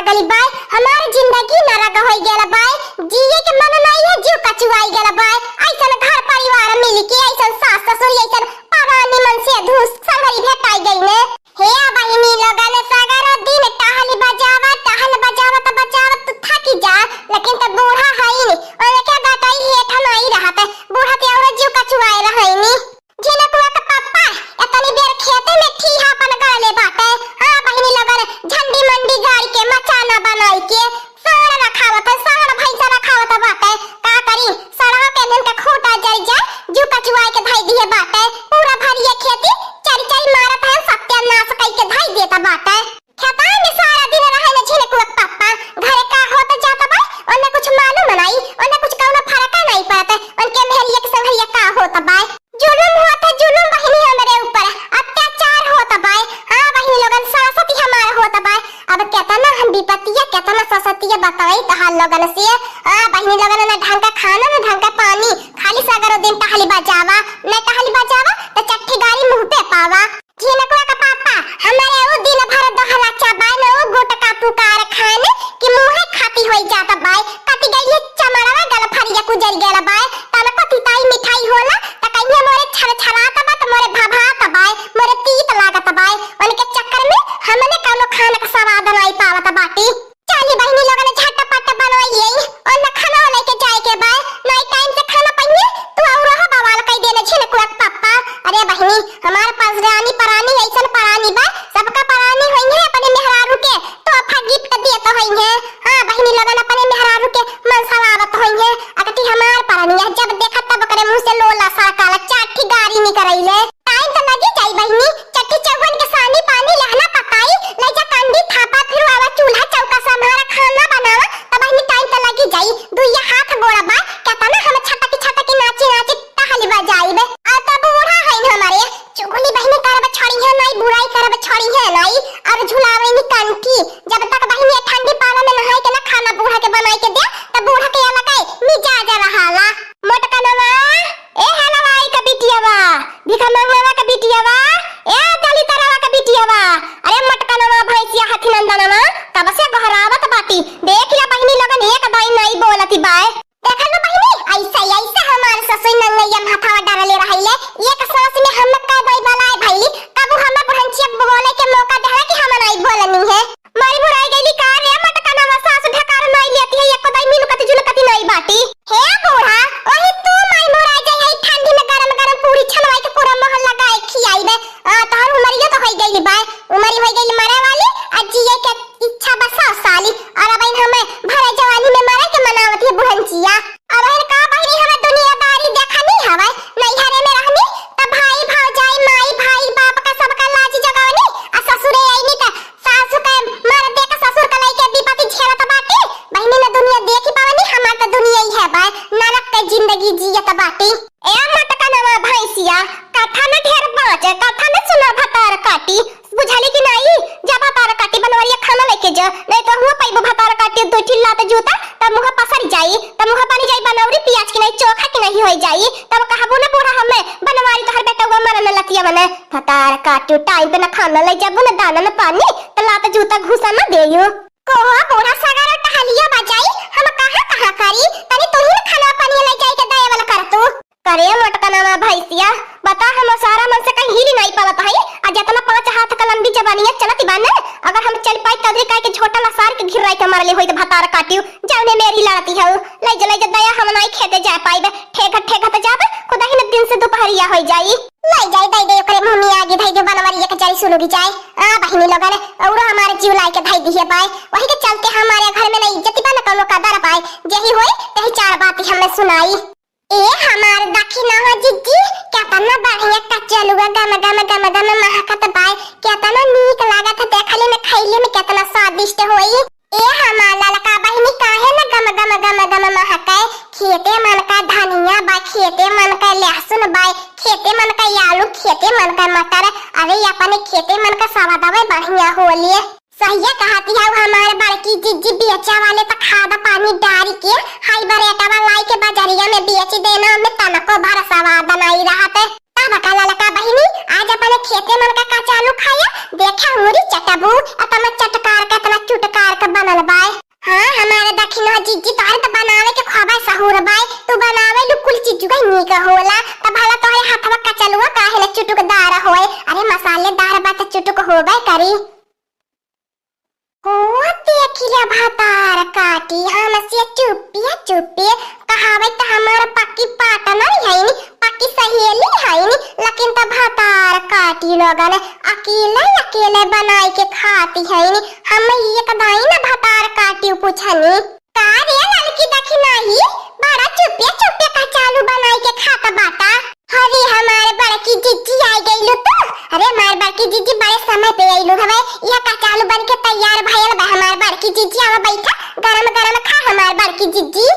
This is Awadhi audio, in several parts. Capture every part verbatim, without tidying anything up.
चली बाय, हमार जिंदगी नरक होइ गेल बाय, जिए के मन नाई है, जीव कचुआई गेल बाय। ऐसन घर परिवार मिल के, ऐसन सास ससुर, ऐसन परानी मन से धूस संगरी भेटाई गई ने। हे बहिनी लोगन, सगरो दिन टहल बजावा, टहल बजावत बजावत तू थकी जा, लेकिन त बूढ़ा हई नी, ओने के गटई हेठ नाई रहत, बूढ़ा के औरो जीव कचुआए रहई नी। झिनकुआ के पप्पा एतनी देर खेते में ठीहा अपन गड़ले बाटे। हाँ बहिनी लोगन, झंडी मंडी गाड़ के मचाना बनाई के साँड़ रखावत है, साँड़ भैंसा रखावत बाटे। का करी, साँड़वा के इनहन के खूंटा जरि जाए, जीव कचुआए के धई दिहे बाटे। पूरा भरिया खेती चरि चरि मारत है, सत्यानाश कई के धई देत बाटे। खेताई में सारा दिन रहे न झिनकुआ के पप्पा, घरे का होत जात बा, ओने कुछ मालूम नाई, ओने कुछ कौनो फरका नाई पड़त, उनके मेहरिया के संघरिया का होत बा। जुलुम होत है, जुलुम बहिनी हमरे ऊपर, अत्याचार होत बा। हाँ बहिनी लोगन, सासत ही हमार होत बा। अब केतना हम विपतिया, केतना ससतिया बताई तहार लोगन से। हाँ बहिनी लोगन, न ढंग का खाना, न ढंग का पानी, खाली सगरो दिन टहली बजावा, न टहली बजावा, त चट्ठी गारी मुँह पे पावा। झिनकुआ का पापा, हमरे ऊ दिन भर दोहला चबाए न ऊ गुटका पुकार खाए न कि मुँहे खाती होई जात बाय। कति गई है चमड़वा गल फरिया कुजर गेल बाय। तनको तिताई मिठाई होला त कहिए मोरे छरछरात बा त मोरे भभात बाय, मोरे तीत लागत बाय। उनके चक्कर में हमने कौनो खाना का स्वाद नाई पावत बाटी। चली बहिनी लोगन झटपट बनवाइए, और न खाना लेके जाए के बा, नाई टाइम से खाना पाइए, तू और रहो बवाल कई देने झिनकुआ के पप्पा। अरे बहिनी, हमार पास रानी परानी ऐसन परानी बा, सबका परानी होई है अपने मेहरारू के, तोहफा गिफ्ट देत होई है। हाँ बहिनी लोगन अपने मेहरारू के मन सलावत होई है, अगटी हमार परानी है, जब देखा तब ओकरे मुँह से लोला सड़काला, चार ठी गारी निकरैले। टाइम त लगी जाई बहिनी, चट्ठी चौवन के सानी पानी लहना पताई, लइजा कंडी थापा, फिर आवा चूल्हा चौका संभारा, खाना बनावा, त बहिनी टाइम त लगी जाई। दुइया हाथ गोड़ा बा, केतना हम छटकी छटकी नाची नाची टहली बजाइबे। आ त बूढ़ा हईन हमरे, चुगली बहिनी करब छोड़ी है नाई, बुराई करब छोड़ी है नाई, और झुलावे नी कंठी। जब तक बहिनी ठंडी पाला में नहाई के ना खाना बूढ़ा के बनाई के दे, त बूढ़ा के अलग मिजाज रहाला। मोटकनवा, ए हलवाई का बिटियावा, भिखमंगवा का बिटियावा, ए दलितरवा का बिटियावा, अरे मोटकनवा भैंसिया हथिनंदनवा, कब से गोहरावत बाटी, देख ले बहिनी लोगन एक दाई नाई बोलती बाय। देखलू बहिनी, ऐसे, ऐसे हमार ससुर नंगैया में हथवा डालले रहैले, एक सांस में हम कई दाई बलाय भइली, तब हम बुढ़ंचिया बोले के मौका देहला कि हम नाई बोलनी है। मरी मुराई गइली का रे मोटकनवा, सास ढकार नाई लेती है, एको दाई मिनकती जुलकती नाई बाटी। हे बूढ़ा, वही तू माई मुराई जाई है ठंडी में गरम गरम पूरी छनवाई के पूरा मोहल्ला गाय खियाई बे। आ, तोहर उमरियो तो होई गइली बाय, उमरी होई गइली मरे वाली, आ जिए के इच्छा बसा साली, और अब इन हमें भरे जवानी में मरे के मनावत है बुढ़ंचिया। अब इन का बहिनी हमें दुनियादारी देखा नहीं हवे, नैहरे में रहनी, तब भाई भौजाई, माई भाई बाप का सबका लाज जगवनी, आ ससुरे आईनी त सासु के मर दे के ससुर के लइके विपत्ति झेलत बाटे। बहिनी न दुनिया देखी पावनी, हमार त दुनिया ही है बा, नरक के जिंदगी जियत बाटी। ए मोटकनवा भैंसिया, कथा न ढेर बाँचे, कथा न सुना भतार काटी, बुझाली कि नाई? जा भतार काटी बनवरिया खाना लेके जा, नहीं तो हुआ पैबो भतार काटी दो ठिल्ला त जूता, तब मुँह पसर जाई, तब मुँह बनी जाई बनौरी पियाज की नहीं चोखा की नहीं होई जाई, तब कहबो न बूढ़ा हमें बनवारी तोहर बेटउआ मरन लतिया मने। भतार काटू टाइम पे न खाना ले जाबू न दाना न पानी, त लात जूता घुसा न देयू। कोहो बूढ़ा सगरो टहलिया बजाई, हम कहाँ कहाँ करी, तनी तू ही न खाना पानी ले जाई के दया वाला कर तू। करे मोटकनवा भैंसिया, बता हम सारा मन से कहीं हिली नहीं पावत है, आ जितना पाँच हाथ का लंबी जबानिया चलत बा न, अगर हम चल पाई तदरी काहे के झोटा लसार के घिराई के मरले होई त भतार काटियो, जौने मेरी लड़ती हऊ, ले जा ले जा दया हम नहीं खेते जा पाइबे, ठेघत ठेघत जाबे, खुदा ही न दिन से दोपहरिया होई जाई। लई जाई, दई दे ओकरे मुंह में आगी धई दे, बनवरिया के जरी सुलुगी जाए। आ बहिनी लोगन, औरो हमारे जीव लाई के धई दिहे बाय। वही के चलते हमारे घर में न इज्जत बा न कौनो कदर बाय। जेही होई, तेही चार बात हमें सुनाई। ए हमार दखिनवा जिज्जी, केतना बढ़िया कचलुआ गम गम गम गम महकत बाय। केतना नीक लागत है, देखले में खैले में केतना स्वादिष्ट होई। ए हमार ललका बहिनी, काहे न गम गम गम गम महकै? खेते मन का धनिया बा, खेते मन का लहसुन बा, खेते मन का आलू, खेते मन का मटर। अरे, अपने खेते मन का सवादवे बढ़िया होले। सहिया कहती हऊ हमार बड़की जिज्जी, बेचा वाले त खाद पानी डारी के हाई बरेटवा लाई के बजरिया में बेच देना, ओमे तनको भर सवाद नाई रहत। तब का ललका बहिनी, आज अपने खेते मन का कचालू खाया, देखा अंगूरी चटबू, अतना चटकार के, अतना चुटकार के बनल देखी ना जिज्जी, तोहरे त बनावे के खूबे सहूर बाय, तू बनावेलू कुल चीजुआ नीक होला, त भला तोहरे हथवा कचलुआ काहे न चुटुकदार होए? अरे मसालेदार बा त चुटुक होबे करी। ओ देखी रे भतार काटी, हमसे चुप्पिया चुप्पे, कहावे त हमार पक्की पार्टनर हईनी, पक्की सहेली हईनी, लेकिन त भतार काटी लोगन अकेले अकेले बनाई के खाती हईनी। हम एक दाई न भतार काटी पूछनी, का रे ललकी दखिनही, बड़ा चुप्पे चुप्पे कचालू बनाई के खात बाटा? अरे हमार बड़की जिज्जी आई गईलू तू। अरे हमार बड़की जिज्जी बड़े समय पे आईलू हवे। यह कचालू बन के तैयार भयल बा हमार बड़की जिज्जी। आवा बैठा, गरम गरम खा हमार बड़की जिज्जी।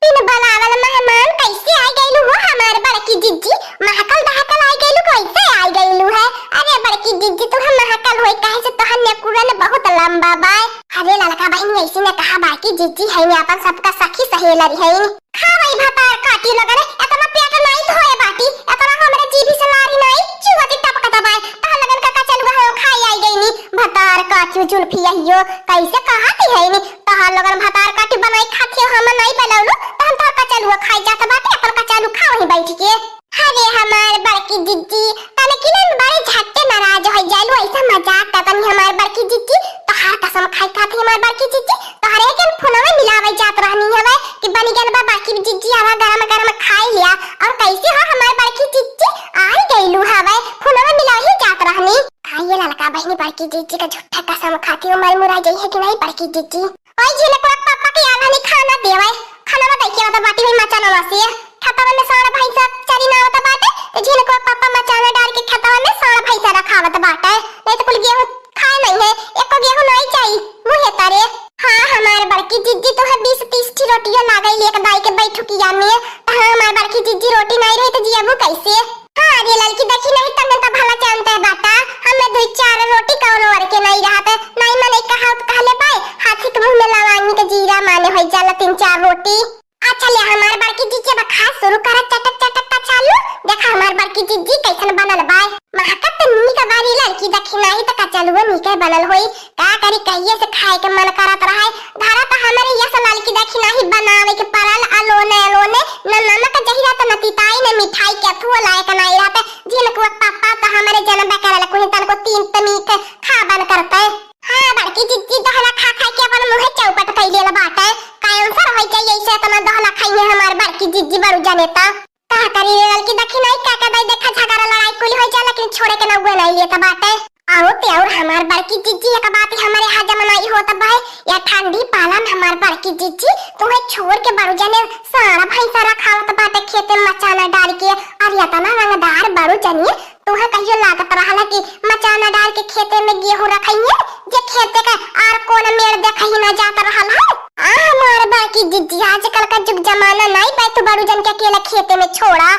बिन बुलावल मेहमान कैसे आई गईलू हो हमार बड़की जिज्जी? महकल दहकल आई गईलू, कैसे आई गईलू है? अरे बड़की जिज्जी तू हम महकल होई, काहे से तोहर नेकुरन बहुत लंबा बा। अरे ललका बहिनी ऐसे न कहा, बड़की जिज्जी है, अपन सबका सखी सहेलर है। खा भाई भतार काटी लोगन, एतना पेट नाई धोए बाटी, एतना हमरे जीभी से लारी नाई चुअती टपकत बाय। तहन लगन का कचलुआ हम खाई आई गईनी। भतार काटी जुल्फी यहियो कैसे कहाती है नी, तहन लगन भतार काटी बनाई खाती हो, हम नाई बनौलू, तहन तोहर कचलुआ खाई जात बाटे, अपन कचलू खा वहीं बैठ के। अरे हमार बड़की जिज्जी, तनकी न बड़े झट्टे नाराज हो जालू, ऐसा मजाक करतनी हमार बड़की जिज्जी, तोहार कसम खाई खाती हमार बड़की जिज्जी, तोहरे के फोनवे मिलावे जात रहनी हवे कि बनी गन बा बड़की जिज्जी, आवा गरम गरम खाई लिया। और कैसे हो हमार बड़की जिज्जी, आई गईलू हवे, फोनवे मिलावे ही जात रहनी। का ये ललका बहिनी बड़की जिज्जी का झूठा कसम खाती हो, मर मुरा जाई है कि नाई बड़की जिज्जी? ओई झिनकुआ के पापा के आल्हा नहीं खाना देवे, खाना में दैके तो बाटी में मचा नवा से, खेतवा में सारा भैंसा चरी ना आवत बाटे, तो झिनकुआ के पापा मचाना डाल के खेतवा में सारा भैंसा रखावत बाटे, नहीं तो कुल गेहूं खाए नहीं है, एको गेहूं नहीं चाहिए, मुँहे तरे। हाँ, हमार बड़की जिज्जी तो है बीस तीस ठी रोटियां लागल एक दाई के बैठुकिया में, तो हाँ, हमार बड़की जिज्जी रोटी नहीं रही तो जियबू कैसे? हाँ, अरे ललकी दखिनही तन्ने तो भला जानते बाटा, हमें दुई चार रोटी कौनो और के नहीं रहत, नहीं मने कहा तो कहले बाय, हाथी के मुंह में लवानी के जीरा माने होई जाला तीन चार रोटी। अच्छा ले हमार बड़की जिज्जी अब खा शुरू कर, चटक चटक कचालू। देखा हमार बड़की जिज्जी कैसन बनल बाय। महकत त नीक बारी ललकी दखिनही त कचालुओ नीके बनल होई। का करी कहिए से खाए के मन करत रहे। धरा त हमरे यस ललकी दखिनही बनावे के पड़ल अलोने अलोने। न नमक जहिरा त न तिताई न मिठाई के अथुओ लायक नाई रहत। झिनकुआ पापा त हमरे जनबे करल कुही तनको तीन त मीठ खाबन करते। हाँ, बड़की जिज्जी दोहला खा खा के अपन मुँहे चौपट कई लेल बाटे। कैंसर होइ जाई ऐसे इतना दोहला खाइए हमार बड़की जिज्जी बड़ू जने त। का करी रे ललकी दखिनही, का का दाई देखा झगड़ा लड़ाई कुल होइ जा, लेकिन छोड़े के नौवे नहीं लेत बाटे। आओ ते और हमार बड़की जिज्जी एक बात हमरे हजम नहीं होत बा। या ठंडी पाला में हमार बड़की जिज्जी तुहे छोड़ के बड़ू जने सारा भैंसा रखावत बाटे खेते में मचाना डाल के। और इतना रंगदार बड़ू जनिए तुहे कहियो लागत रहला कि मचाना डाल के खेते में गेहूं रखइहे, जे खेते का आर कोन मेड़ देखही ना जात रहल है? आ हमार बड़की जिज्जी, आजकल का जुग जमाना नाई बा, तू बड़ू जन के अकेला खेते में छोड़ा।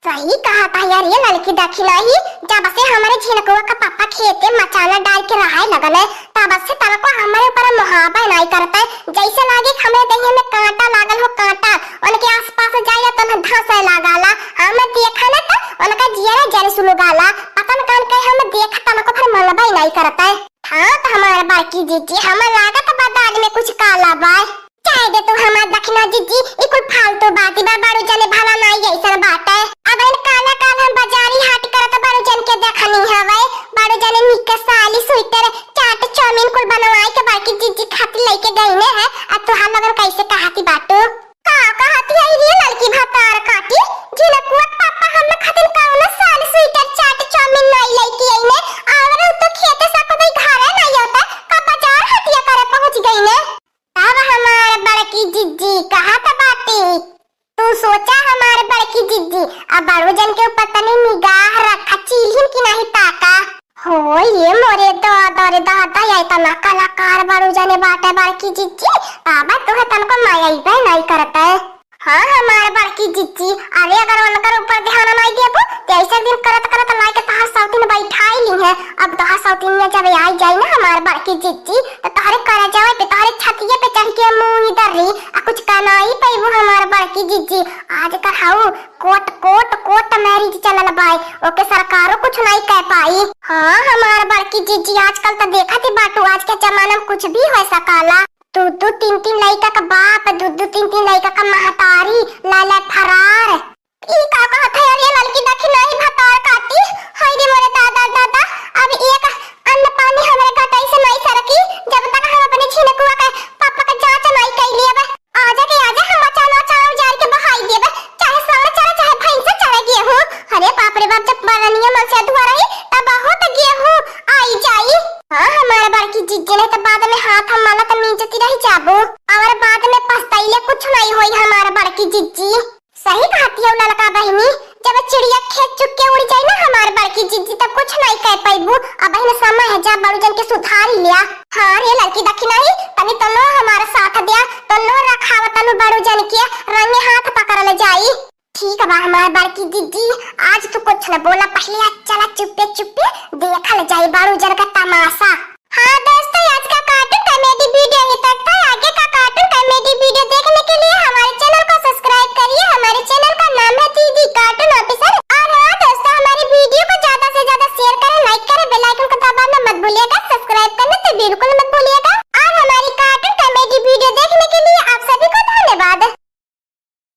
सही कहा था यार ये ललकी दखिनही, जब से हमारे झिनकुआ का पापा खेते मचाना डाल के रहाए लगल है, तब से तनको हमरे ऊपर मुहाबा नाई करता है। जैसे लागे कि हमरे देहिया में कांटा लागल हो, कांटा। उनके आसपास जाइला त उन्हें धंसे लागाला। हम देखा न त उनका जियरा जरे सुलुगाला। पता न कान कहे हम देख तनको फिर मनबा ही नहीं करता है। हाँ त हमार बड़की जिज्जी, हम लागत बा दाल में कुछ काला बा। चाहे दे तू हमार दखिना जिज्जी, ई कुल फालतू बाती बा, बड़ू जने भला नाई ऐसन बाटे। अब इन काला काल हम बाजारी हाट करत बड़ू जन के देखनी हवे। बड़ू जने निक साली स्वेटर, चाट, चाउमीन कुल बनवाई के बड़की जिज्जी खातिर लेके गईने है। अब तुहार लगन कैसे कहती बाटू? का कहती है रे ललकी भतार काटी? झिनकुआ पापा हम खातिर कौनो साल स्वेटर, चाट, चाउमीन नहीं लेके आईने। और उ तो खेते से कोई घरे नहीं होता, का बाजार हटिया करे पहुंच गईने। तब हमार बड़की जिज्जी कहत बाटी, तू सोचा हमार बड़की जिज्जी, अब बड़ू जन के ऊपर तनी निगाह रखा, चील्हिन की नहीं ताका। हो ये मोरे दादा रे दादा, या इतना कलाकार बड़ू जने बाटे बड़की जिज्जी, बाबा तोहे तनको माया ही नहीं करते। हाँ हमार बड़की जिज्जी, अरे अगर उनकर ऊपर ध्यान नहीं देबू तो ऐसे दिन करत करत लाइके तहार सौतीन बैठाई ली है। अब तहार सौतीनिया जब आई जाई ना हमार बड़की जिज्जी, तो तोहरे करजवा पे, तोहरे छतिया पे चढ़ के मुँह इधर रही, आ कुछ कहना ही पैबू हमार बड़की जिज्जी। आज कहाऊ कोट कोट कोट मैरिज चलल बाय, ओके सरकारो कुछ नहीं कह पाई। हाँ हमार बड़की जिज्जी, आजकल तो देखत ही बाटू, आज के जमाना में कुछ भी हो सकाला। दू दू तीन तीन लइका का बाप, दू दू तीन तीन लइका का महतारी, लाला फरार। ई का कहत है? अरे ललकी दखिनही भतार काटी। हाय रे मोरे दादा, दादा, अब एक अन्न पानी हमरे गटई से नहीं सरकी, जब तक हम अपने छिनकुआ के पापा का जांच नहीं कइ लेब। आजा के आजा, हम अचार अचार उजार के बहाई देब, चाहे साँड़ चरे, चाहे भैंस चरे गेहूं। अरे बाप रे बाप, जब बरनिया मन से अधुआ रही, तब बहुत गेहूं आई जाई। हाँ, हमार बड़की जिज्जी, नहीं तो बाद में हाथ हम माला तो नीचती रह जाबो, और बाद में पछताइले कुछ नहीं होई हमार बड़की जिज्जी। सही कहती हो ललका बहिनी, जब चिड़िया खेत चुग के उड़ जाई ना हमार बड़की जिज्जी, तब कुछ नहीं कह पैबू। अब बहिन समय है, जा बड़ू जन के सुधारी लिया। हाँ रे ललकी दखिनही, तनी तनो हमार साथ दिया, तनो रखाव तनु बड़ू जन के, रंगे हाथ पकड़ल जाई। ठीक बा हमार बड़की जिज्जी, आज तू कुछ न बोला, पहले आज चला चुप्पे चुप्पे देखल जाई बड़ू जन का तमाशा।